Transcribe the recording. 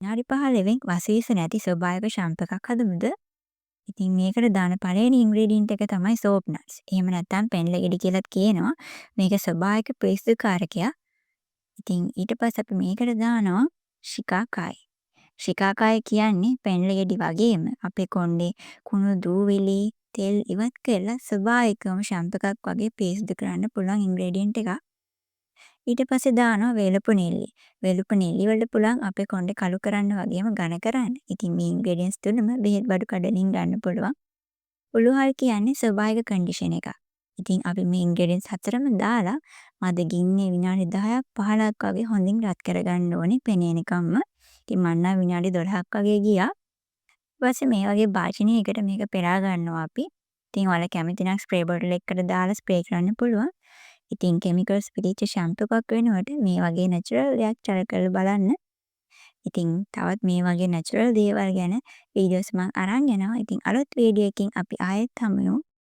විනාඩි 15න් වස විස නැති ස්වභාවික ෂැම්පු එකක් හදමුද? ඉතින් මේකට දාන පළවෙනි ඉන්ග්‍රීඩියන්ට් එක තමයි සෝප් නට්ස්. එහෙම නැත්නම් පෙන්ලි ගෙඩි කියලත් කියනවා. මේක ස්වභාවික පිරිසිදුකාරකයක්. ඉතින් ඊට පස්සේ අපි මේකට දානවා ශිකාකායි. ශිකාකායි කියන්නේ පෙන්ලි ගෙඩි වගේම අපේ කොණ්ඩේ කුණු දූවිලි, තෙල් ඉවත් කරලා ස්වභාවිකවම ෂැම්පු එකක් වගේ පිරිසිදු කරන්න පුළුවන් ඉන්ග්‍රීඩියන්ට් එකක්. ඊට පස්සේ දානවා වේලපු නෙල්ලි. වේලපු නෙල්ලි වලට පුළුවන් අපේ කොණ්ඩේ කළු කරන්න වගේම ඝන කරන්න. ඉතින් මේ ඉන්ග්‍රීඩියන්ට්ස් තුනම බෙහෙත් බඩු කඩවලින් ගන්න පුළුවන්. උළුහල් කියන්නේ ස්වභාවික කන්ඩිෂනර් එකක්. ඉතින් අපි මේ ඉන්ග්‍රීඩියන්ට්ස් හතරම දාලා මද ගින්නේ විනාඩි 10ක් 15ක් වගේ හොඳින් රත් කරගන්න ඕනේ පෙන එනකම්ම. ඉතින් මං නම් විනාඩි 12ක් වගේ ගියා. ඊට පස්සේ මේ වගේ භාජනයකට මේක පෙරා ගන්නවා අපි. ඉතින් ඔයාලා කැමති නම් ස්ප්‍රේ බොටල් එකකට දාලා ස්ප්‍රේ කරන්න පුළුවන්. ඉතින් කෙමිකල්ස් පිරිච්ච ෂැම්පු එකක් වෙනුවට මේ වගේ නැචරල් දෙයක් ට්‍රයි කරලා බලන්න. ඉතින් තවත් මේ වගේ නැචරල් දේවල් ගැන වීඩියෝස් මං අරන් එනවා. ඉතින් අලුත් වීඩියෝ එකකින් අපි ආයෙත් හමු වෙමු.